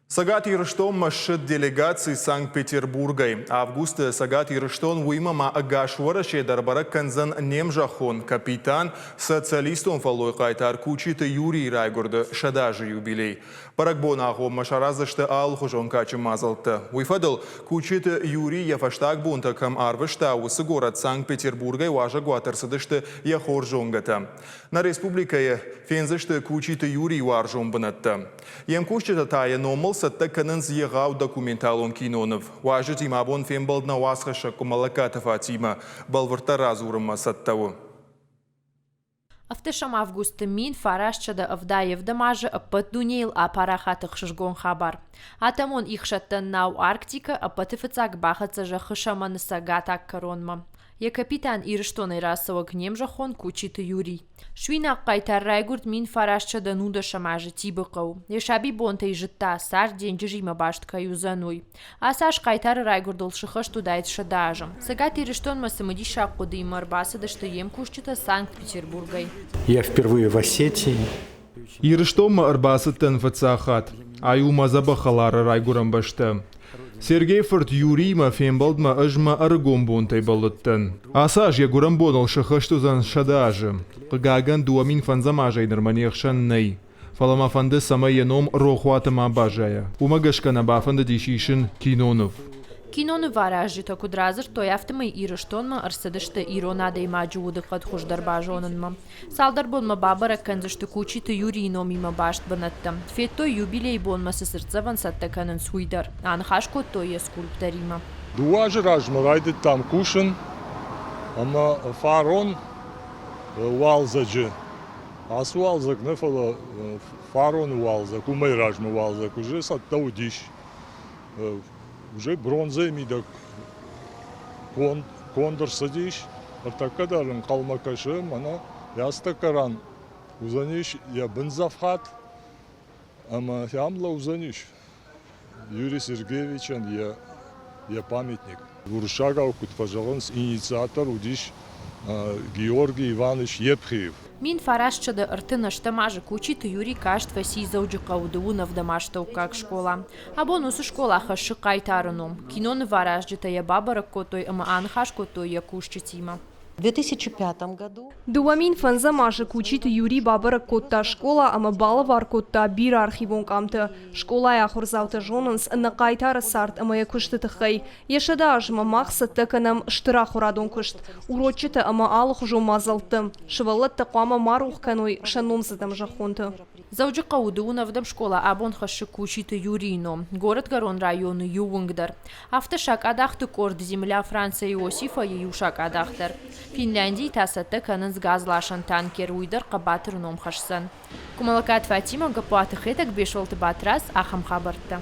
Цӕгат Ирыстонмӕ ссыд делегаци Санкт-Петербургӕй. Августы Цӕгат Ирыстон, уыимӕ ма ӕгас Уӕрӕсе дӕр бӕрӕг кӕндзӕн не мзӕххон капитан, социалистон фӕллойы хъайтар Кучиты Юрийы райгуырды 100 азы юбилей. Бӕрӕгбоны агъоммӕ сараздзысты алыхуызон кадджын мадзӕлттӕ. Уый фӕдыл Кучиты Юрий йӕ фӕстаг бонтӕ кӕм арвыста, уыцы горӕт Санкт-Петербургӕй уазӕгуаты ӕрцыдысты йӕ хорз зонгӕтӕ. Нӕ республикӕйы фендзысты Кучиты Юрийы уарзон бынӕттӕ. Йе мкусджытӕ та йӕ номыл цӕттӕ кӕнынц егъау документалон киноныв. Уазджытимӕ абон фембӕлд нӕ уацхӕссӕг Къуымӕллӕгкаты Фатимӕ. Бӕлвырддӕр радзурынмӕ цӕттӕ у. Ӕвддӕсӕм августы 1977 азы ӕппӕт дунейыл апарахат ӕхсызгон хабар. Атомон ихсӕттӕн нау Арктикӕ ӕппӕты фыццаг бахӕццӕ зӕххы сӕмӕны цӕгатаг кӕронмӕ. Йӕ капитан Ирыстонӕй рацӕуӕг не мзӕххон Кучиты Юрий. Суинаг хъайтар райгуырд 1919 азы Тибы хъӕуы. Йӕ сабибонтӕй зыдта, цард денджызимӕ баст кӕй уыдзӕн, уый. Ацы аз хъайтары райгуырдыл сыххӕст уыдаид 100 азы. Цӕгат Ирыстонмӕ цымыдисаг хъуыдыимӕ ӕрбацыдысты йе мкусджытӕ Санкт-Петербургӕй. Я впервые в Осетии. Ирыстонмӕ ӕрбацыдтӕн фыццаг хатт. Ай у мӕ дзӕбӕх хӕлары райгуырӕн бӕстӕ. Сергейы фырт Юриимӕ фембӕлдмӕ ӕз мӕ ӕрыгон бонтӕй бӕллыдтӕн. Ацы аз йӕ гуырӕн боныл сыххӕст уыдзӕн 100 азы. Хъыгагӕн, 2005 азӕй нырмӕ не хсӕн нӕй. Фӕлӕ мӕ фӕнды, цӕмӕй йӕ ном рохуаты ма баззайа. Уымӕ гӕсгӕ нӕ бафӕндыдис исын киноныв. Кинонываразджытӕ куыд радзырдтой, афтӕмӕй Ирыстонмӕ ӕрцыдысты ирон адӕймаджы удыхъӕд хуыздӕр базонынмӕ. Цалдӕр бонмӕ бабӕрӕг кӕндзысты Кучиты Юрийы номимӕ баст бынӕттӕ. Федтой, юбилейы бонмӕ цы цыртдзӕвӕн цӕттӕ кӕнынц, уый дӕр. Аныхас кодтой йӕ скульпторимӕ. Дыууӕ азы размӕ райдыдтам кусын ӕмӕ фарон уалдзӕджы, ацы уалдзӕг нӕ, фӕлӕ фароны уалдзӕг, уымӕй размӕ уалдзӕг уже цӕттӕ уыдис. Уже бронзӕйы мидӕг конд ӕрцыдис. Ныртӕккӕ дӕр ӕнхъӕлмӕ кӕсы, мӕнӕ йӕ ран уыдзӕнис йӕ бындзӕфхад ӕмӕ ам лӕудзӕнис Юрий Сергеевичӕн йӕ памятник. Уырыссагау куыд фӕзӕгъынц, инициатор уыдис Георгий Иванович Епхиев. 1938 азы Кучиты Юрий каст фӕци Дзӕуджыхъӕуы дыууын ӕвдӕм астӕуккаг скъола. Абон уыцы скъола хӕссы хъайтары ном. Кинонываразджытӕ йӕ бабӕрӕг кодтой ӕмӕ аныхас кодтой йӕ кусджытимӕ. 2005 году 2005 азы Кучиты Юрий бабӕрӕг кодта скъола ӕмӕ балӕвар кодта бирӕ архивон къамтӕ. Скъолайы ахуырдзаутӕ зонынц нӕ хъайтары цард ӕмӕ йӕ куысты тыххӕй. Йӕ 100 азмӕ мах цӕттӕ кӕнӕм стыр ахуырадон куыст, урочытӕ ӕмӕ алыхуызон мадзӕлттӕ. Сывӕллӕттӕ хъуамӕ ма рох кӕной сӕ номдзыд ӕмзӕххонты. Дзӕуджыхъӕуы дыууын ӕвдӕм скъола абон хӕссы Кучиты Юрийы ном, горӕтгӕрон районы иу уынг дӕр. Афтӕ сакъадахты къорд Земля Франца Иосифа-йы иу сакъадах дӕр. Финляндийы та цӕттӕ кӕнынц газласӕн танкер, уый дӕр хъӕбатыры ном хӕсдзӕн. Къуымӕллӕгкаты Фатимӕ, Гаппуаты Хетӕг, Бесолты Батрадз, ахӕм хабӕрттӕ.